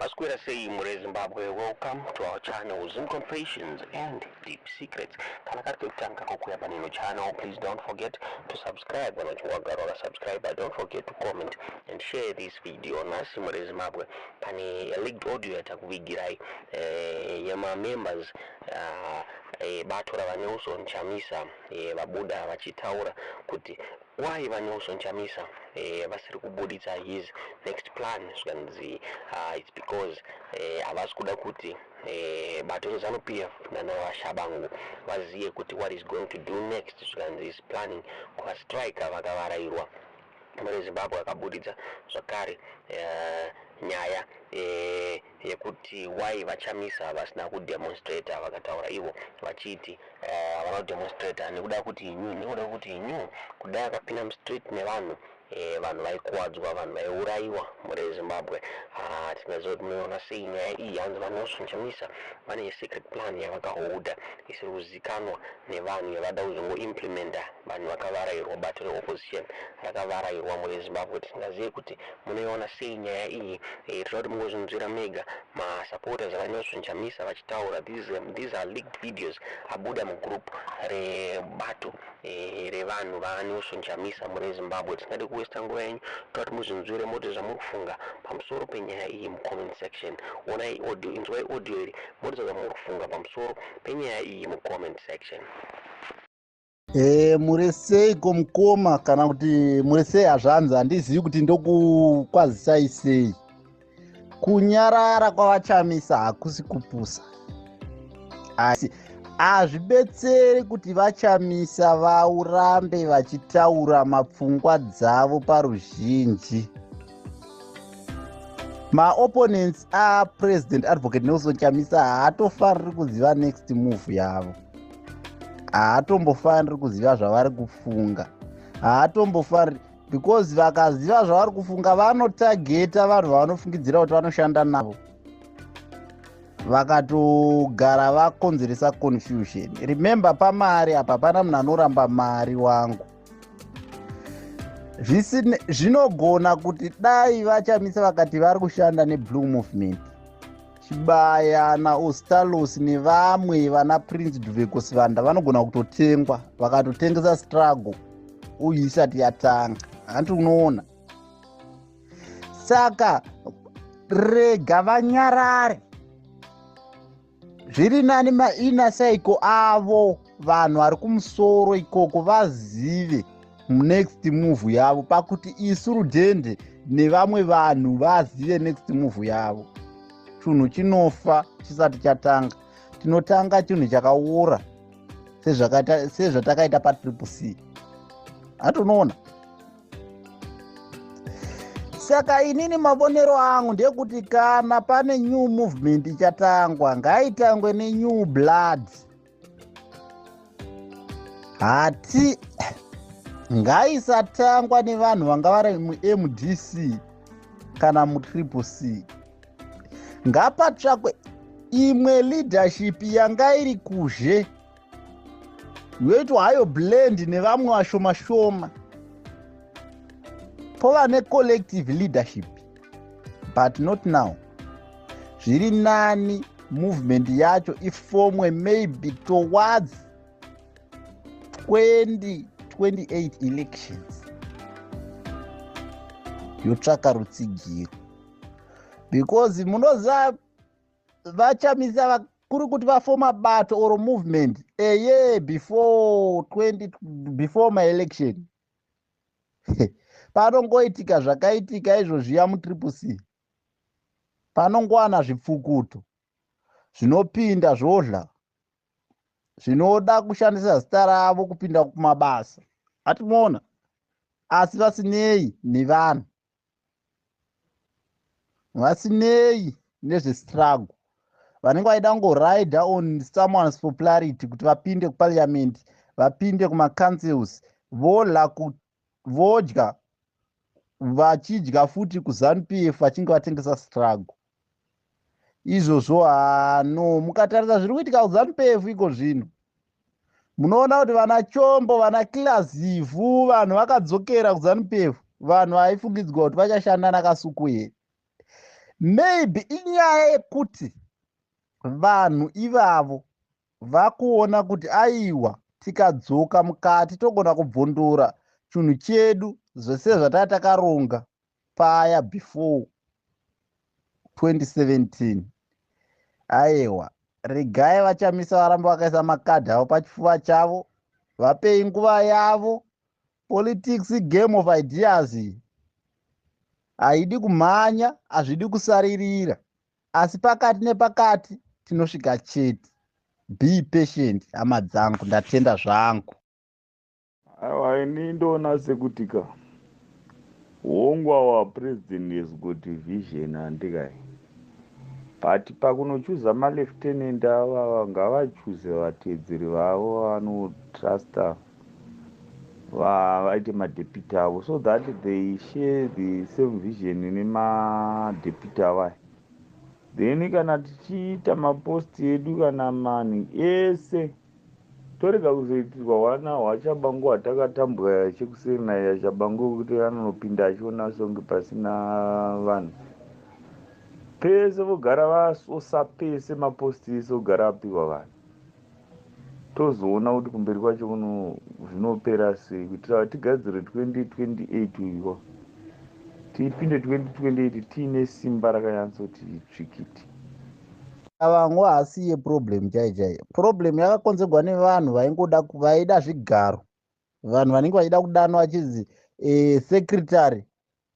Maswera sei muri Zimbabwe? Welcome to our channel, Zim Confessions and Deep Secrets. Kana kari kekutanga kokuya panino channel, please don't forget to subscribe. Kana uchinge wagara wakasubscribe, don't forget to comment and share this video. Nhasi muri Zimbabwe pane leaked audio yatakuvigirai yemamembers bato ravaNelson Chamisa vabuda vachitaura kuti why vaNelson Chamisa vasiri kubuditsa his next plan. Zvikanzi it's because havasi kuda kuti bato reZANU PF nana vaTshabangu vazive kuti what is going to do next. Zvikanzi is planning kuvastrika vakavarairwa. Muri Zimbabwe akabuditsa zvakare nyaya yekuti why vaChamisa vasina kudemonstrata. Vakataura ivo vachiti havana kudemonstrata nekuda kuti inyu kudai akapinda mustreet nevanhu, vanhu vaikuwadzwa, vanhu vaiurayiwa. Muri Zimbabwe, tingaziva kuti munoona sei nyaya iyi. Hanzi vaNelson Chamisa vane secret plan yavakaholda isiri kuzikanwa nevanhu, yavada kuzongoimplementa vanhu vakavarairwa, bato reopposition rakavarairwa. Muri Zimbabwe, tisingazive kuti munoiona sei nyaya iyi. Tinoda kuti mungozvinzwira mega masupporters avaNelson Chamisa vachitaura. These are leaked videos abuda mugroup rebato revanhu vaNelson Chamisa. Muri Zimbabwe, tisingade kuwesta nguva yenyu, toda kuti muzvinzwire moti zvamuri kufunga pamusoro penyaya iyi mucomment section. Onai audio, inzwai audio iri, moti zvamuri kufunga pamusoro penyaya iyi mucomment section. Muri seiko mukoma, kana kuti muri sei hazvanzi? Handizivi kuti ndokukwazisai sei. Kunyarara kwavaChamisa hakusi kupusa, asi hazvibetseri kuti vaChamisa vaurambe vachitaura mapfungwa dzavo paruzhinji. Maopponents aPresident Advocate Nelson Chamisa haatofaniri kuziva next move yavo, haatombofaniri kuziva zvavari kufunga, haatombofaniri, because vakaziva zvavari kufunga vanotargeta vanhu vavanofungidzira kuti vanoshanda navo, vakatogara vakonzeresa confusion. Remember, pamari apa pana munhu anoramba mari wangu. Zvinogona kuti dai vaChamisa vakati vari kushanda neBlue Movement, Chibaya naOstallos nevamwe vana Prince Duveko Sivanda vanogona kutotengwa, vakatotengesa struggle uyu isati yatanga. Hanti unoona? Saka rega vanyarare, zviri nani mainner circle avo, vanhu vari kumusoro ikoko, vazive next move yavo, pakuti isu rudhende nevamwe vanhu vazive next move yavo. Chinhu chinofa chisati chatanga. Tinotanga chinhu chakaora sezvatakaita paTriple C. Hatonoona. Saka inini mavonero angu ndeyekuti kana pane new movement ichatangwa, ngaitangwe nenew blood. Hati ngaisatangwa nevanhu vanga vari muMDC kana muTriple C. Ngapatsvakwe imwe leadership yanga iri kuzhe, yoitwa hayo blend nevamwe vashoma shoma, pova necollective leadership, but not now. Zviri nani movement yacho iformwe maybe towards 2028 elections, yotsvaka rutsigiro, because munoziva vaChamisa kuri kuti vafoma bato or movement a year before 20 before maelection, panongoitika zvakaitika izvozviya muTriple C, panongowana zvipfukuto zvinopinda zvodla zvinoda kushandisa zita ravo kupinda kumabasa atimoona, asi vasinei nevanhu, vasinei nezvestruggle, vanenge vaida kungorida on someone's popularity kuti vapinde kuparliament, vapinde kumacouncils, vodla, vodya, vachidya futi kuZANU PF, vachinge vatengesa struggle. Izvozvo hano, mukatarisa zviri kuitika kuZANU PF iko zvino, munoona kuti vana Chombo, vana Kilazivhu, vanhu vakadzokera kuZANU PF, vanhu vaifungidzwa kuti vachashanda naKasuku here. Maybe inyaya yekuti vanhu ivavo vakuona kuti aiwa, tikadzoka mukati togona kubvondora chinhu chedu zvese zvataa takaronga paya before 2017. Aiwa, regai vaChamisa varambe vakaisa makadhi avo pachifuva chavo, vapei nguva yavo. Politics, game of ideas, haidi kumhanya, hazvidi kusaririra, asi pakati nepakati tinosvika chete. Be patient, hama dzangu. Ndatenda zvangu. Aiwa, ini ndoona sekuti ka, hongu, our president has got vision, handikai? But pakunochuza malieutenant ava, ngavachuze vateedzeri vavo vanotrusta, vaite madeputy avo, so that they share the same vision nemadeputy avo aya. Then kana tichiita maposti edu kana mani ese, torega kuzoitirwa hwana hwaChabangu hwatakatambwa chekuseri naye Chabangu, kuti anonopinda achiona songe pasina vanhu pese, vogara vasosa pese, maposti ese ogara apiwa vanhu. Tozoona kuti kumberi kwacho kuno zvinopera sei, kuitira tigadzire 2028 iwa, tipinde 2028 tiine simba rakanyatsoti tsvikiti. Vamwe hasiye problem chai chai. Problem yakakonzerwa nevanhu vaingoda, vaida zvigaro, vanhu vanenge vachida kudanwa vachinzi secretary,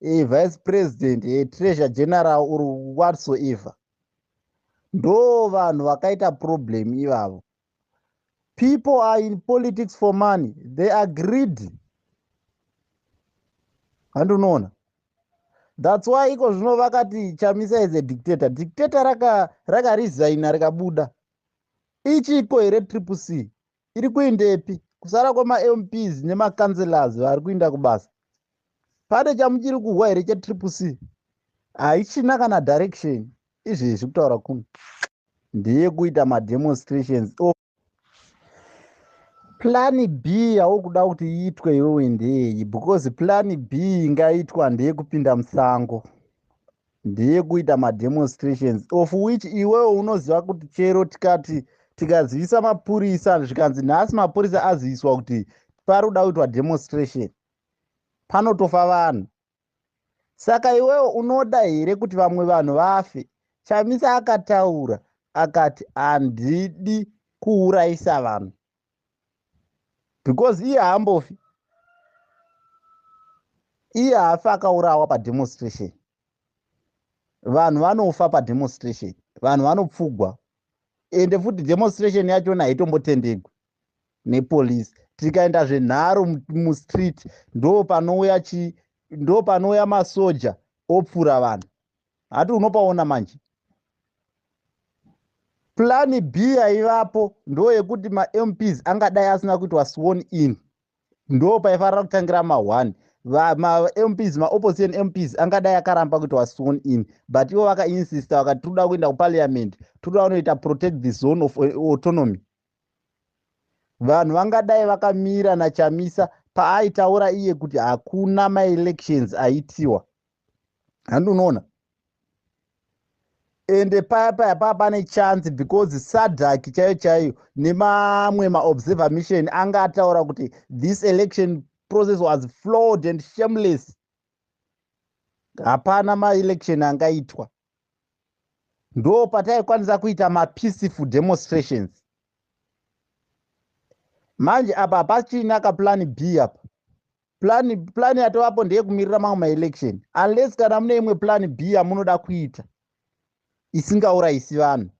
vice president, treasurer general or whatsoever. Ndo vanhu vakaita problem ivavo. People are in politics for money. They are greedy, handinoona. That's why iko zvino vakati Chamisa is a dictator. Dictator rakaresigna, rikabuda. Ichiko here Triple C? Iri kuindepi? Kusara kwemaMPs nemacouncillors vari kuinda kubasa, pane chamuchiri kuhwa here cheTriple C? Haichina kana direction izvezvi. Kutaura kuno, ndeyekuita mademonstrations. Plan B yauri kuda kuti iitwe iwewe ndeyeyi? Because plan B ingaitwa ndeyekupinda musango, ndeyekuita mademonstrations, of which iwewe unoziva kuti chero tikati tikazivisa mapurisa, zvikanzi nhasi mapurisa aziviswa kuti pari kuda kuitwa demonstration, panotofa vanhu. Saka iwewe unoda here kuti vamwe vanhu vafe? Chamisa akataura akati handidi kuurayisa vanhu, because iye haambofi, iye haafi akaurawa pademonstration. Vanhu vanofa pademonstration, vanhu vanopfugwa. Ende futi demonstration yachona haitombotendegwi nepolisi. Tikaenda zvenharo mustreet, ndo panouya chi, ndo panouya masoja opfura vanhu. Hati unopaona manje. Plan B yaivapo ndo yekuti maMPs angadai asina kuitwa sworn in. Ndo paifanira kutangira ma1 maMPs, maopposition MPs angadai akaramba kuitwa sworn in, but ivo vakainsista, vakati tinoda kuenda kuparliament, toda kunoita protect the zone of autonomy. Vanhu vangadai vakamira naChamisa paaitaura iye kuti hakuna maelections aitiwa, handi unoona? Ende paya paya paa pane chance, because SADC chaiyo chaiyo nemamwe maobserver mission anga ataura kuti this election process was flawed and shameless, hapana maelection angaitwa. Ndo pataikwanisa kuita mapeaceful demonstrations. Manje apa hapachina kaplan B apa. Plan yatovapo ndeyekumirira mamwe maelection, unless kana mune imwe plan B yamunoda kuita isingaurayisi vanhu.